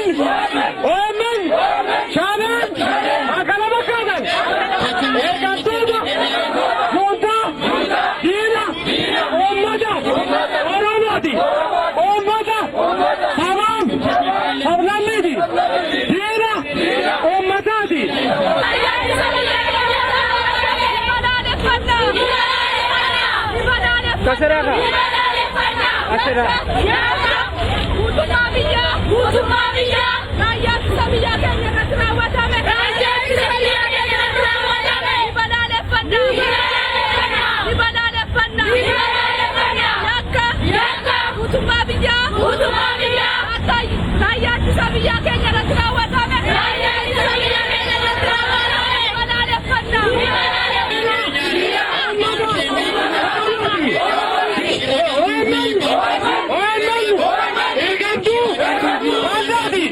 OMN, Shaneen, kan kana fakkaatan ergamtoota juuntaa diina uummata Oromooti. Uummata sabaaf sablammiiti. Diina uummataati. Guutummaa biyyaa, guutummaa biyyaa, raayyaa ittisa biyyaa keenya irratti raawwatame. Raayyaa ittisa biyyaa keenya irratti raawwatame. Ni balaaleffanna. Ni balaaleffanna. Ni balaaleffanna. Yakka. Yakka. Guutummaa biyyaa. Guutummaa biyyaa. Raayyaa ittisa biyyaa keenya irratti raawwatame. Raayyaa ittisa biyyaa keenya irratti raawwatame. Ni balaaleffanna. Ni OMN, OMN, ergamtuu baandaati.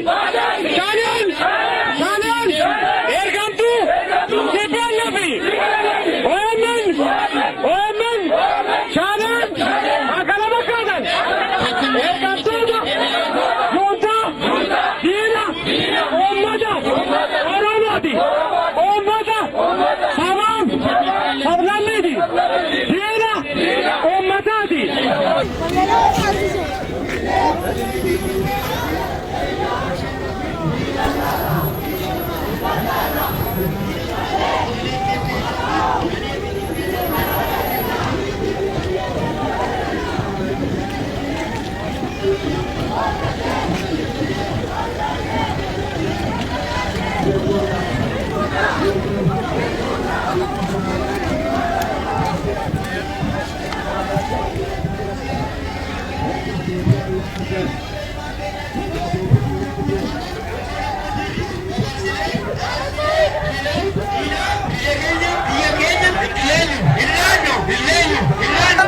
Shaneen, Shaneen, ergamtuu TPLF. OMN, OMN, Shaneen, kan kana fakkaatan ergamtoota juuntaa diina uummata Oromooti. Uummata sabaaf sablammiiti. Diina uummataati. Biyya keenya, biyya keenya, hin leenyu, hin laannu, hin leenyu, hin laannu.